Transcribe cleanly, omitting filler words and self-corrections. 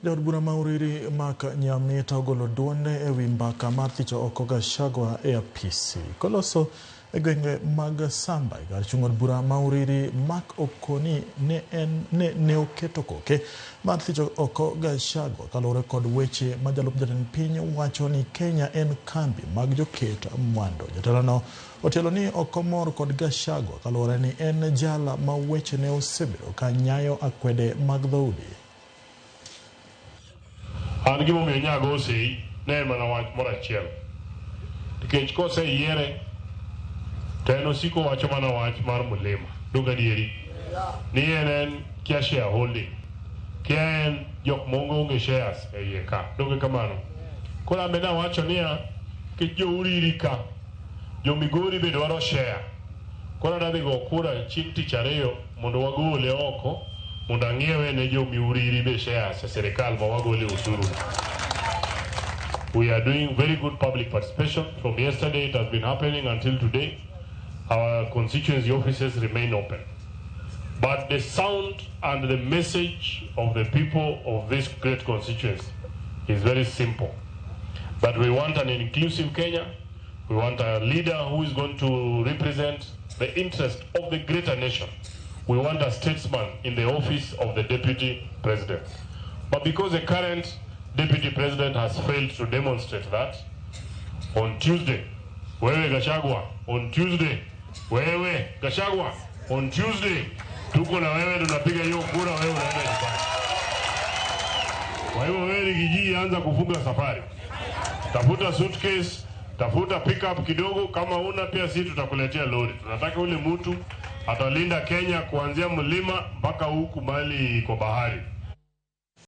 Jaod bura ma Uriri Mark Nyamita ogolo duonde e wi mbaka mar thicho oko Gachagua e apisi. Koloso e gwenge mag Samba e kar chung' od bura ma Uriri, Mark okoni ne en ne oketo koke mar thicho oko Gachagua kaluwore kod weche ma jalup jatend piny wacho ni Kenya en kambi mag joket mwandu. Jatelono otielo ni ok omor kod Gachagua kaluwore ni en jal ma wechene osebedo ka nyayo akwede mag dhoudi. An gimomiyo nyago sei ne en mana wach moro achiel. Nikech koseyiere to en osiko wacho mana wach mar mlima. Donge adieri? Ni en kia shareholding. Kia en jok maonge shares e iye ka. Donge kamano? Koro an bende awacho niya, nikech jo Uriri ka, jo Migori be dwaro share. Koro adwa dhi go kura chieng' tich ariyo mondo wagole oko mondo ang'iewe ne jo Uriri be shares e sirikal ma wagole osuru. We are doing very good public participation. From yesterday it has been happening until today. Our constituency offices remain open. But the sound and the message of the people of this great constituency is very simple. That we want an inclusive Kenya. We want a leader who is going to represent the interest of the greater nation. We want a statesman in the office of the deputy president. But because the current deputy president has failed to demonstrate that, on Tuesday, wewe Gachagua, on Tuesday, wewe Gachagua, on Tuesday, tuko na wewe tunapiga hiyo kura, wewe unaenda nyumbani. Kwa hivyo wewe Riggy G, anza kufunga safari, tafuta suitcase, tafuta pickup kidogo, kama una pia sisi tutakuletea lori. Tunataka ule mtu atalinda Kenya kuanzia mlima mpaka huku mali kwa bahari.